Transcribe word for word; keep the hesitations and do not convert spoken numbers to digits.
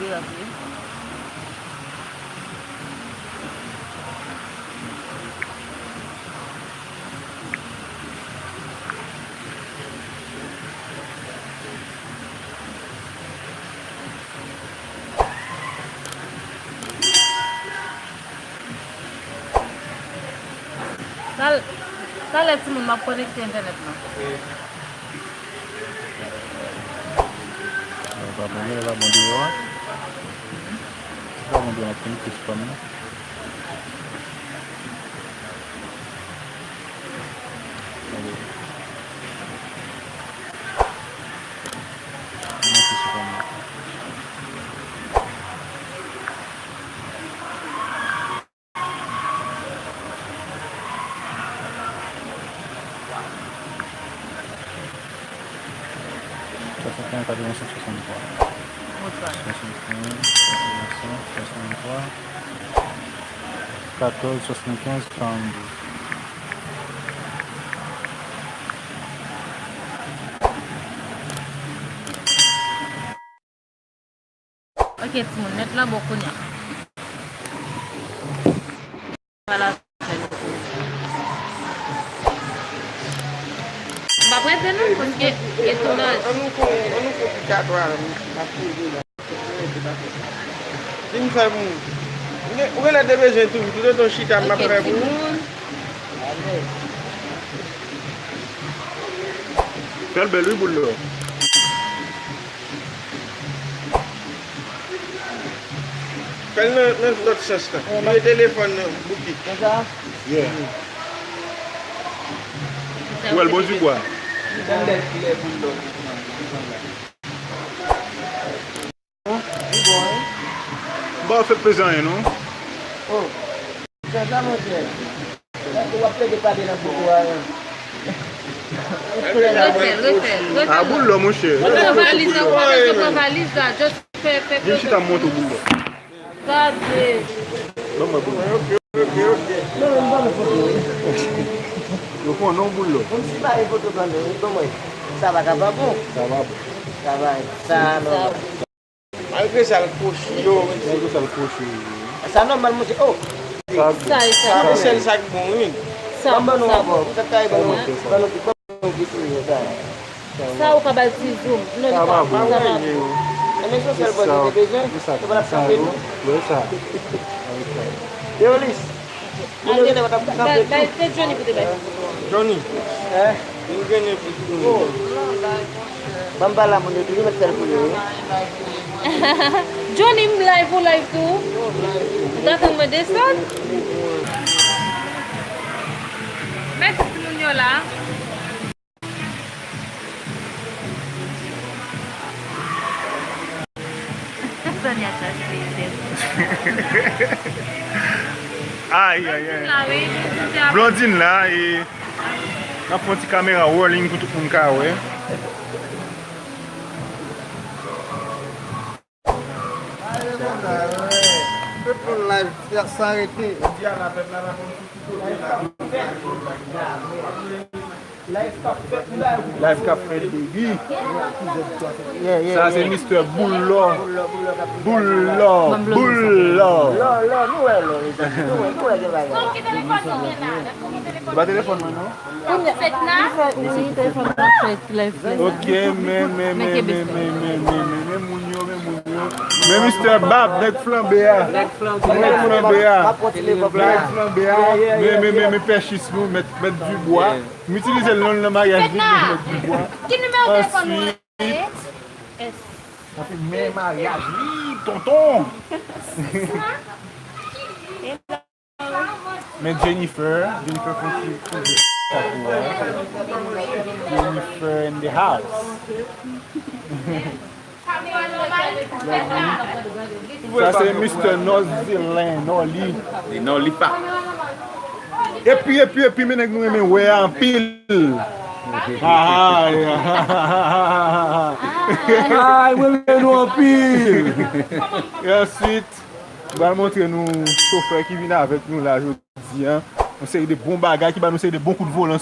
Gracias. Tal-, talè timoun, m ap konekte entènèt mwen. Lè pa bon, lè pa bon deyò a. Lè pa bon deyò a, m ap konekte sou pa m nan. Swasannkenz, katrevensenk, swasanntwa. Motpa. Swasannkenz, katrevensenk, swasanntwa. Katòz, swasannkenz, karannde. Ok, timoun, nèt la bon kounye a. Voilà. M pa prete non, paske e tou nan. Ann nou fè, ann nou fè ti katwa la, m ap poze la. Vin fè pou mwen. Ou gen, ou genlè te bezwen tou, toutotan w chita, m ap fè pou ou. Fè l bèl wi, boul lò. Fè l nan, nan lòt sans lan. Vire telefòn nan, Bouki. Konsa? Yeah. Ou wè l bon dibwa. M pa fè peze anyen non. Oh. Sa sa monchè. Sa w ap plede pale nan foto a menm. Refè l, refè l, refè l. A boul lò monchè. Ou pran valiz la, ou pa bezwen pran valiz la, just fè, fè foto. Vin chita m montre w boul lò. Gade. Ban mwen boul lò. Non, non, ban mwen foto. Yo pran non boul lò. Moun si pa gen foto ban mwen, ban mwen. Sa pa ka pa bon. Sa pa bon. Sa pa, sa non. Malgre sa l kwochi yo. Malgre sa l kwochi yo. Sa nòmal monchè. Oh. Sa, sa, sa. Sa se sèl sa k bon wi. Sa, ban nou sa. Ankò. Sa kay ban nou. Ban nou, ban nou ki touye sa. Sa ou ka ba l ti zoom. Non, li pa bon. Sa pa bon. E men se sèl bò li te bezwen. Sa pa t ap chache nou. Yo sa. Yo lis. Bay, bay, se Johnny pou te bay foto a. Johnny. Hein? Vin grennen pou tou. Ban m pale a moun yo toujou mèt fè l pou yo wi. Johnny, m live ou live tou. Ou t atann mwen desann. Mèsi timoun yo la. Sonia chache tèt. Ay, ay, ay. Blondine la, wi. Blondine la, e n ap fè yon ti kamera rolling pou tout moun ka wè. Tout moun live san rete. Live k ap fèt, baby. Yeah, yeah, yeah. Sa se Mister Boul Lò. Boul Lò, Boul Lò. Lò, lò, nou wè lò, mezanmi. Nou wè, nou wè gen bagay. Se pa telefòn mwen, non? Kounye a, li fè, wi, telefòn nan fè live la. Ok, men, men, men moun yo, men moun yo. Men Mister Bab, nèg flanbe a. Nèg flanbe a. Nèg flanbe a. Nèg flanbe a. Men, men, men, men pèchis nou, mèt, mèt Dibwa. M itilize l non nan maryaj li, men mèt Dibwa. Ki nimewo telefòn ou? Answit, sa fè men maryaj li, tonton. Men Jennifer, Jennifer konn ti koze sa pou wè. Jennifer in the house. Sa se Mister Nòzelen, Nòli. Li Nòli pa. Epi, epi, epi, men nèg nou renmen wè a anpil. Ay, ay, mwen renmen nou anpil. E answit, m pral montre nou chofè ki vin avèk nou la jodi a. Yon seri de bon bagay ki ba nou seri de bon kout volan.